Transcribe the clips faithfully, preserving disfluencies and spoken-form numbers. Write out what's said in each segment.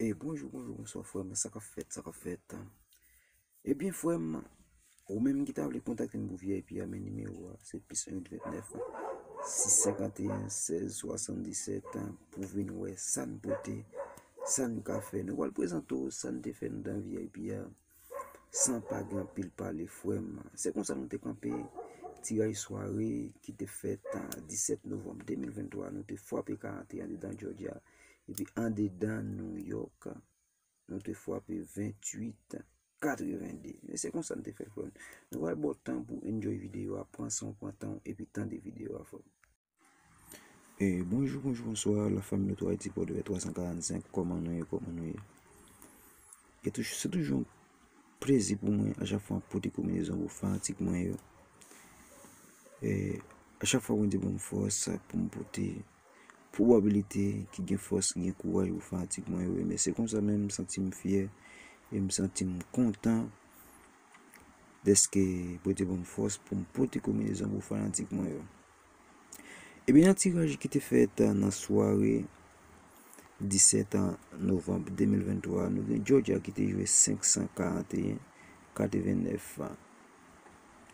E bonjou, bonjou, bonswa frè m, sa k ap fèt, sa k ap fèt? Ebyen frè m, ou menm ki ta vle kontakte m pou V I P a, men nimewo a, se plis en uit ventnèf, sis senkanteyen, sèz swasanndisèt, pou vin wè sa n pote, sa n ka fè. Nou pral prezante w sa n te fè nan V I P a, san pa gen anpil pale, frè m. Se konsa nou te kanpe tiraj sware ki te fèt, a, disèt novanm de mil venntwa, nou te frape karanteyen andedan Georgia, epi andedan New York, nou te frape venntuit katrevende. Men se konsa n te fè, frè m. Nou pral ba w tan pou enjoy videyo a, pran san w, pran tan w, epi tande videyo a, frè m. E bonjou, bonjou, bonswa, lafanmi Loto Ayiti Pòdepè twa san karannsenk, kòman nou ye, kòman nou ye? E toujou, se toujou yon plezi pou mwen a chak fwa m pote konbinezon pou fanatik mwen yo. E a chak fwa Bondye ban m fòs pou m pote pwobabilite ki gen fòs, ki gen kouraj pou fanatik mwen yo. Ebyen, se konsa menm m santi m fyè e m santi m kontan dèske Bondye ban m fòs pou m pote konbinezon pou fanatik mwen yo. Ebyen, nan tiraj ki te fèt nan sware disèt novanm de mil venntwa, nou gen Georgia ki te jwe senk san karanteyen, katrevennèf,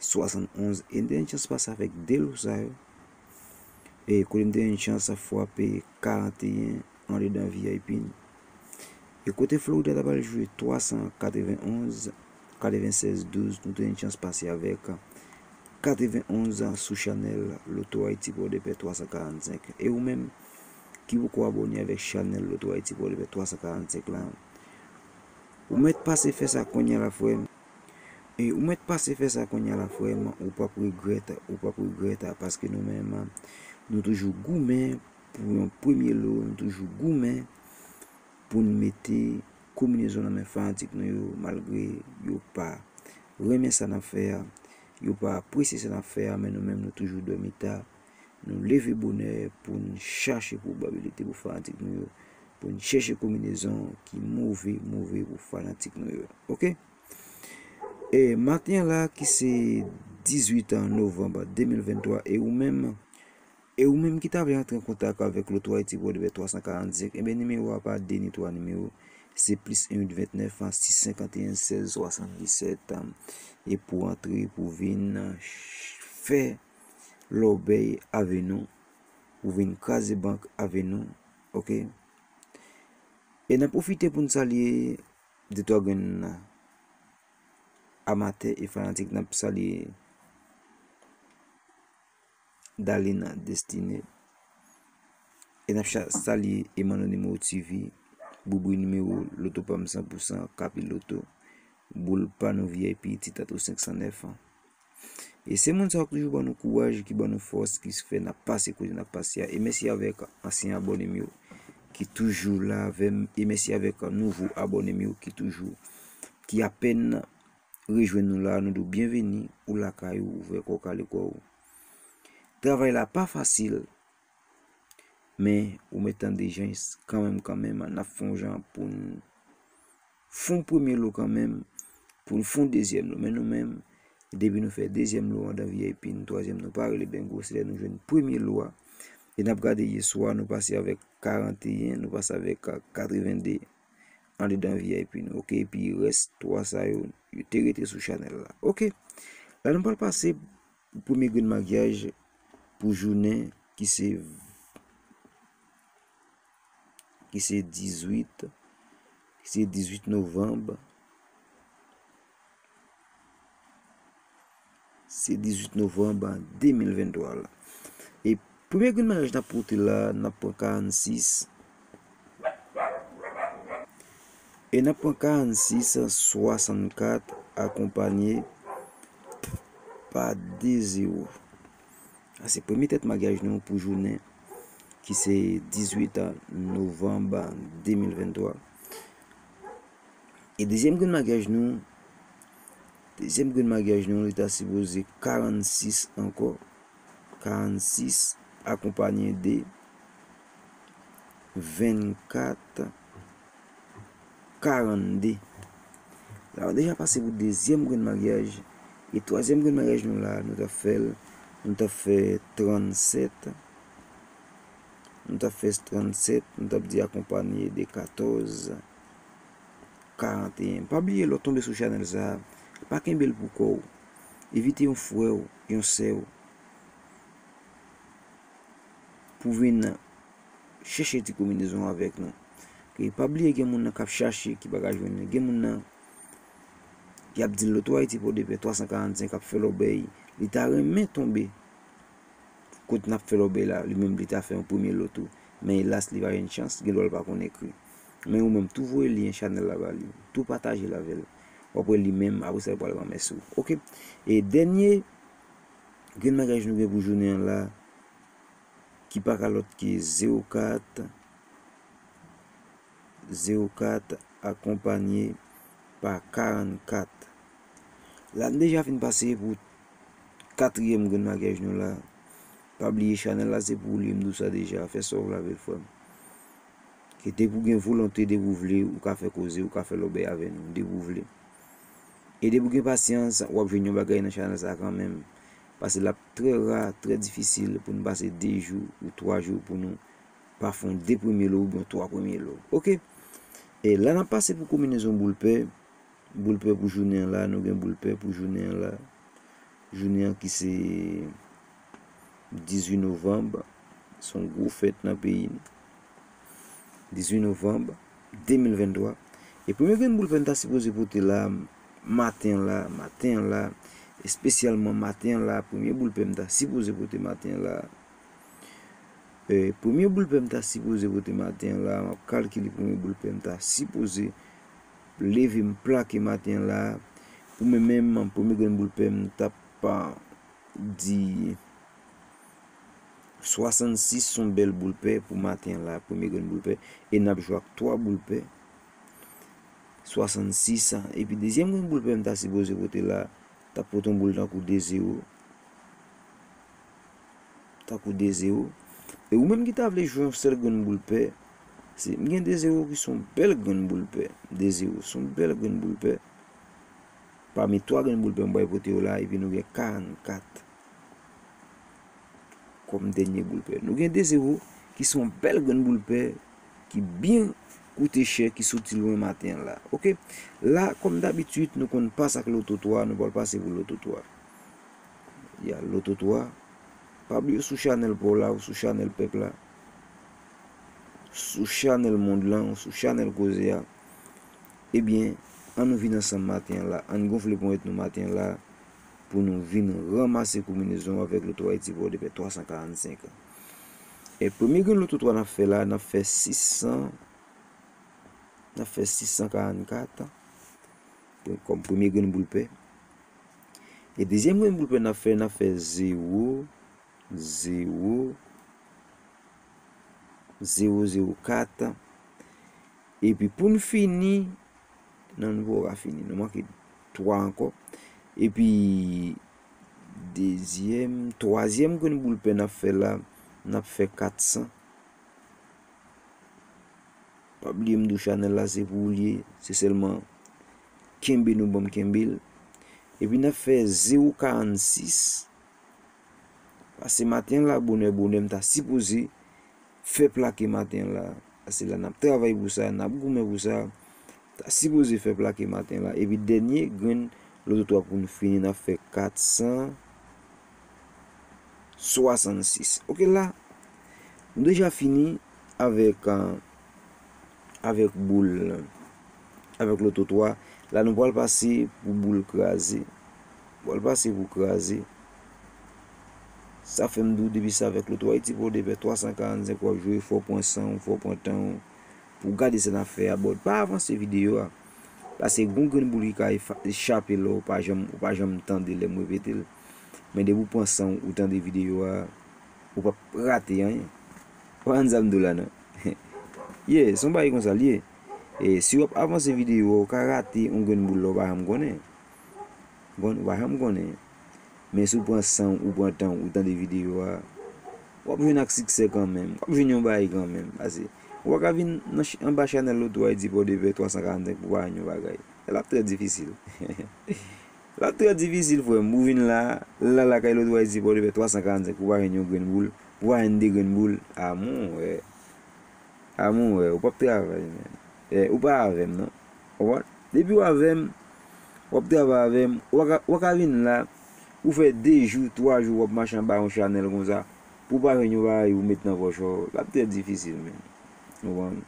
swasannonz, e m te gen chans pase avèk de lo sa yo. E kote m te gen chans frape karanteyen andedan V I P n. E kote Florida ta pral jwe twa san katrevennonz, katrevensèz douz, nou te gen chans pase avèk katrevennonz sou chanèl Loto Ayiti Pòdepè twa san karannsenk. E ou menm ki poko abòne avèk chanèl Loto Ayiti Pòdepè twa san karannsenk la, ou mèt pase fè sa kounye a la, frè m. E ou mèt pase fè sa kounye a la, frè m, ou p ap regrèt, ou p ap regrèt, paske nou menm, nou toujou goumen pou yon premye lo, nou toujou goumen pou n mete konbinezon nan men fanatik nou yo, malgre yo pa renmen sa n ap fè a, yo pa apresye sa n ap fè a, men nou menm nou toujou dòmi ta, nou leve bonè pou n chache pwobabilite pou fanatik nou yo, pou n chèche konbinezon ki move, move pou fanatik nou yo. Oke? E maten an la, ki se dizuit novanm de mil venntwa, e ou menm, e ou menm ki ta vle antre an kontak avèk Loto Ayiti Pòdepè twa san karannsenk, ebyen, nimewo a pa de ni twa nimewo, se plis en uit ventnèf, sis senkanteyen, sèz swasanndisèt, e pou antre, pou vin fè lòbèy avè nou, pou vin kraze bank avè nou, oke? E n ap pwofite pou n salye de twa grenn amatè e fanatik, n ap salye Dalina Destine. E n ap cha-, salye Emmanuel Nimewo T V, Boubri Nimewo, Loto Pam san pou san, Kapi Loto, Boul Pano V I P, Titato senk san nèf. E se moun sa yo ki toujou ban nou kouraj, ki ban nou fòs, ki fè n ap pase kote n ap pase a. E mèsi avèk ansyen abòne m yo ki toujou la avè m. E mèsi avèk nouvo abòne m yo ki toujou, ki apèn rejwenn nou la. Nou di w byenveni, ou lakay ou, ouvè kò w, kale kò w. Travay la pa fasil, men ou mèt tande jan kanmenm, kanmenm, n ap fè yon jan pou n fè yon premye lo kanmenm, pou n fè yon dezyèm lo. Men nou menm, depi nou fè dezyèm lo andan V I P n, twazyèm nou pa rele bengo, se lè nou jwenn premye lo a. E n ap gade yèswa, nou pase avèk karanteyen, nou pase avèk, a, katrevende andedan V I P n, oke? Epi rès twa sa yo, yo te rete sou chanèl la, oke? La, nou pral pase premye grenn makyaj pou jounen ki se, ki se dizuit, ki se dizuit novanm. Se dizuit novanm de mil venntwa la. E premye grenn makyaj n ap pote la, n ap pran karannsis. E n ap pran karannsis swasannkat akonpanye pa de zewo. Sa se premye tèt makyaj nou pou jounen ki se dizuit novanm de mil venntwa. E dezyèm grenn makyaj nou, dezyèm grenn makyaj nou, li ta sipoze karannsis ankò. Karannsis akonpanye de vennkat karannde. La, nou deja pase pou dezyèm grenn makyaj. E twazyèm grenn makyaj nou la, nou t ap fè l, nou t ap fè trannsèt. Nou t ap fè trannsèt, nou t ap di akonpanye de katòz. karanteyen. Pa bliye, lè w tonbe sou chanèl sa a, pa kenbe l pou kò w. Envite yon frè w, yon sè w pou vin chèche ti konbinezon avèk nou. Ok, pa bliye, gen moun nan k ap chache, ki pa ka jwenn li. Gen moun nan, y ap di l Loto Ayiti Pòdepè twa san karannsenk ap fè lòbèy, li ta renmen tonbe kot n ap fè lòbèy la, li menm li ta fè yon premye loto. Men elas, li pa jwenn chans, gen dwa l pa konn ekri. Men ou menm tou voye lyen chanèl la ba li, tou pataje l avè l. W ap wè li menm, apre sa, li pral ranmèsi w. Ok? E dènye grenn bagay nou gen pou jounen an la, ki pa ka lòt ke zewo kat, zewo kat akonpanye pa karannkat. La, n deja fin pase pou katriyèm grenn makyaj nou la. Pa bliye, chanèl la se pou ou li, m di w sa deja. Fè sa w vle avè l, frè m. Ke depi w gen volonte, depi w vle, ou ka fè koze, ou ka fè lòbèy avè nou, depi w vle. E depi w gen pasyans, w ap jwenn yon bagay nan chanèl sa kanmenm. Paske l ap trè ra, trè difisil pou nou pase de jou ou twa jou pou nou pa fè yon de premye lo oubyen yon twa premye lo. Ok? E la n ap pase pou konbinezon boul pè. Boul pè pou jounen an la, nou gen boul pè pou jounen an la. Jounen an ki se dizuit novanm, se yon gwo fèt nan peyi nou. Dizuit novanm de mil venntwa. E premye grenn boul pè m ta sipoze pote la, maten an la, maten an la, espesyalman maten an la, premye boul pè m ta sipoze pote maten an la. E, premye boul pè m ta sipoze pote maten an la, m ap kalkile premye boul pè m ta sipoze leve m plake maten an la. Pou mwen menm, premye grenn boul pè m t ap di swasannsis, se yon bèl boul pè pou maten an la, premye grenn boul pè. E n ap jwe ak twa boul pè. Swasannsis. Epi dezyèm grenn boul pè m ta sipoze pote la, t ap pote yon boul tankou de zewo. Tankou de zewo. E ou menm ki ta vle jwe yon sèl grenn boul pè, se, m gen de zewo ki se yon bèl grenn boul pè. De zewo, se yon bèl grenn boul pè. Pami twa grenn boul pè m pral pote yo la, epi nou gen karannkat kòm dènye boul pè. Nou gen de zewo ki se yon bèl grenn boul pè ki byen koute chè, ki soti lwen maten an la. Ok? La, kòm dabitid, nou konn pase ak Loto twa, nou pral pase pou Loto twa. Ya, Loto twa. Pa bliye sou chanèl pa w la, ou sou chanèl pèp la. Sou chanèl mond lan, ou sou chanèl koze a. Ebyen, ann nou vin ansanm maten an la. Ann gonfle ponyèt nou maten an la pou nou vin ranmase konbinezon avèk Loto Ayiti Pòdepè twa san karannsenk an. E premye grenn Loto twa n ap fè la, n ap fè sis san, n ap fè sis san karannkat kòm premye grenn boul pè. E dezyèm grenn boul pè n ap fè, n ap fè zewo, zewo, zewo zewo kat. Epi pou n fini, non, nou poko ka fini, nou manke twa ankò. Epi dezyèm, twazyèm grenn boul pè n ap fè la, n ap fè kat san. Pa bliye m di w chanèl la se pou ou l ye, se sèlman kenbe nou ban m kenbe l. Epi n ap fè zewo karannsis. Pase maten an la bonè bonè m ta sipoze fè plake maten an la. Pase la n ap travay pou sa, n ap goumen pou sa. Ta sipoze fè plake maten an la. Epi dènye grenn Loto twa pou n fini, n ap fè kat san swasannsis. Ok, la, nou deja fini avèk, euh, avèk boul, avèk Loto twa. La, nou pral pase pou boul kraze. Pral pase pou kraze. Sa fè m di w depi se avèk Loto Ayiti Pòdepè twa san karannsenk w ap jwe, fò w pran san w, fò w pran tan w pou w gade sa n ap fè a, but pa avanse videyo a. Paske gon grenn boul ki ka efa-, chape la, ou pa janm, ou pa janm tande lè m repete l. Men depi w pran san w, ou tande videyo a, ou p ap rate anyen. Ou konprann sa m di w la, non? Yeah, se yon bagay konsa l ye. E si w ap avanse videyo a, ou ka rate yon grenn boul la, ou pa janm konnen. Bon, ou pa janm konnen. Men si w pran san w, ou pran tan w, ou tande videyo a, w ap jwenn ak siksè kanmenm. W ap jwenn yon bagay kanmenm. Pase, ou pa ka vin nan ch-, anba chanèl Loto Ayiti Pòdepè twa san karannsenk pou w pa jwenn yon bagay. L ap trè difisil. L ap trè difisil, frè m. Ou vin la, la lakay Loto Ayiti Pòdepè twa san karannsenk pou w pa jwenn yon grenn boul, pou w pa jwenn de grenn boul. A mon wè. A mon wè, ou p ap travay, men. Eh, ou pa avè m, non. Konprann? Depi w avè m, w ap travay avè m, w a ka, w a ka vin la, ou fè de jou, twa jou, w ap mache anba yon chanèl konsa, pou w pa jwenn yon bagay ou met nan pòch ou, l ap trè difisil, men. Ou konprann?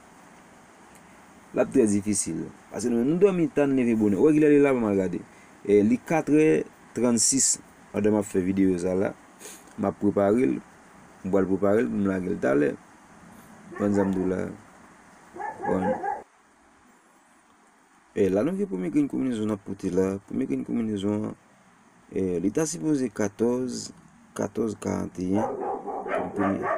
L ap trè difisil. Paske nou, nou dòmi ta, n leve bonè. Ou wè kilè li la, m al gade. E, li katrè trannsis. Pandan m ap fè videyo sa la, m ap prepare l. M pral prepare l pou m lage l talè. Konn sa m di w la. Bon. E, la nou gen premye grenn konbinezon n ap pote la. Premye grenn konbinezon an, e, li ta sipoze katòz, katòz karanteyen. Premye.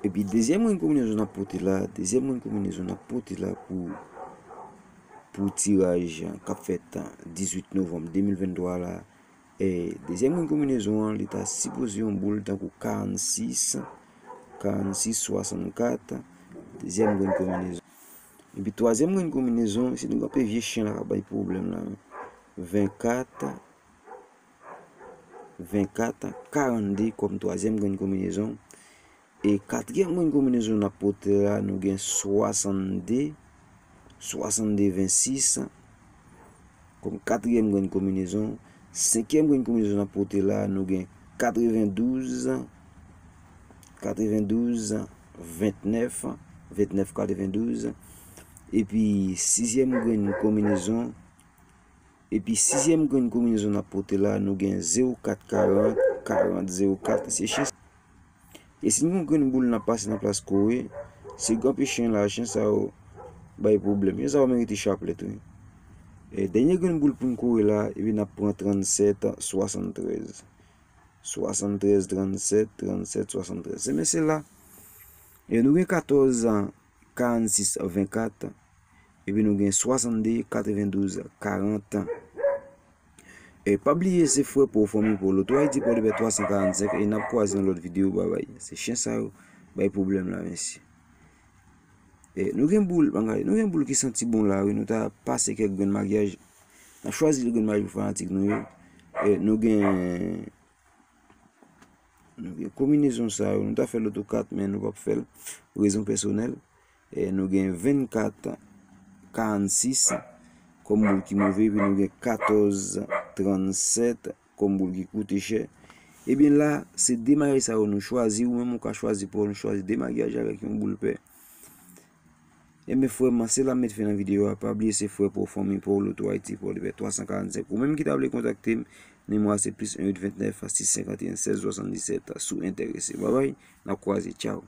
Epi dezyèm grenn konbinezon n ap pote la, dezyèm grenn konbinezon n ap pote la pou, pou tiraj k ap fèt dizuit novanm de mil venntwa la. E dezyèm grenn konbinezon an, li ta sipoze yon boul tankou karannsis, karannsis, swasannkat, dezyèm grenn konbinezon. Epi twazyèm grenn konbinezon, si nou kanpe vye chen la k ap bay pwoblèm la, vennkat, vennkat, karannde kòm twazyèm grenn konbinezon. E katriyèm grenn konbinezon n ap pote la, nou gen swasannde, swasannde vennsis kòm katriyèm grenn konbinezon. Senkyèm grenn konbinezon n ap pote la, nou gen katrevendouz, katrevendouz, ventnèf, ventnèf katrevendouz. Epi sizyèm grenn konbinezon, epi sizyèm grenn konbinezon n ap pote la, nou gen zewo kat karant, karant zewo kat. Se chen. E si n gen yon grenn boul n ap pase nan plas kore, se kanpe chen la, chen sa yo bay pwoblèm. Chen sa yo merite chaplèt, wi. E dènye grenn boul pou n kore la, epi n ap pran trannsèt swasanntrèz. Swasanntrèz trannsèt, trannsèt swasanntrèz. Se mesye la. E nou gen katòz karannsis vennkat. Epi nou gen swasannde katrevendouz karant. E pa bliye se frè pa w, fanmi pa w, Loto Ayiti Pòdepè twa san karannsenk, e n ap kwaze nan lòt videyo, babay. Se chen sa yo bay pwoblèm la, mesye. E nou gen boul, ban gade, nou gen boul ki santi bon la, wi, nou ta pase kèk grenn makyaj. N ap chwazi grenn makyaj pou fanatik nou yo. E nou gen, nou gen konbinezon sa yo, nou ta fè loto kat, men nou p ap fè l pou rezon pèsonèl. E nou gen vennkat karannsis kòm boul ki move, epi nou gen katòz trannsèt kòm boul ki koute chè. Ebyen la, se de makyaj sa yo nou chwazi, ou menm ou ka chwazi pou w, nou chwazi de makyaj avèk yon boul pè. Ebyen frè m, se la m met fen nan videyo a, pa bliye se frè pa w, fanmi pa w, Loto Ayiti Pòdepè twa san karannsenk. Ou menm ki ta vle kontakte m, nimewo a se plis en uit ventnèf sis senkanteyen sèz swasanndisèt si w enterese. Babay, n ap kwaze, tchaw.